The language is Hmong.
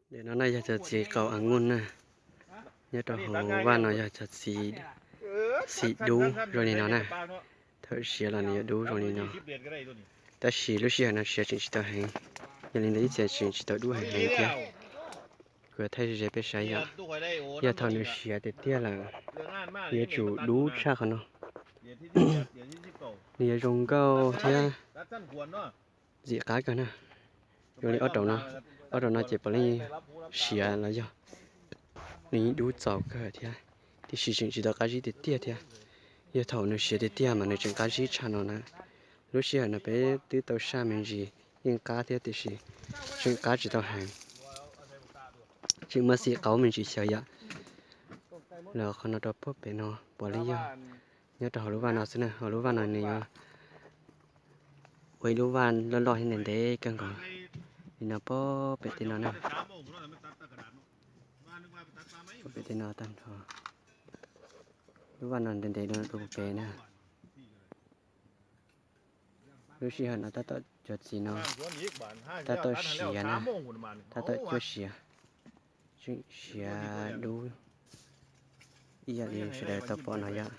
Ntawm no na yog cov txiv qaum a nyuj na, nyob rau hauv vaj no yog cov txiv, txiv dub zoo li no na. Thaum siav los nws yuav dub zoo li no. Tab sis lub sij hawm no siav tseem tsis tau heev, yog li ntawd ib txhia tseem tsis tau dub heev heev thiab. Kuv thaij ze ze peb saib yom. Yog thaum nws siav tiag tiag lawm, nws yuav tsum dub tshaj qhov no. Nws yuav zoo nkauj thiab ntxim qab kawg na. Zoo li ob raum no, ob raum no ces puav leej siav los yog nws yeej dub txaus kawg thiab, tiam sis tseem tsis tau qab zib tiag tiag thiab. Yog thaum nws siav tiag tiag mas nws tseem qab zib tshaj no na. Lub sij hawm no peb twb tau saj me ntsis yeej qab thiab tiam sis tseem qab tsis tau heev, tseem muaj xim qaub me ntsis xyaw yom. Los qhov no rau puag pem no puav leej yog nyob rau hauv lub vaj no xwb na. Hauv lub vaj no nws yuav ua ib lub vaj loj loj thiab ntev ntev kawg nkaus li no puag pem tej no na. Puag pem tej no tag nrho, lub vaj no ntev ntev rau puag pem na. Lub sij hawm no tab tom cov txiv no tab tom siav na, tab tom cuab siav, tseem siav dub ib yam li sawv daws tau pom no yom.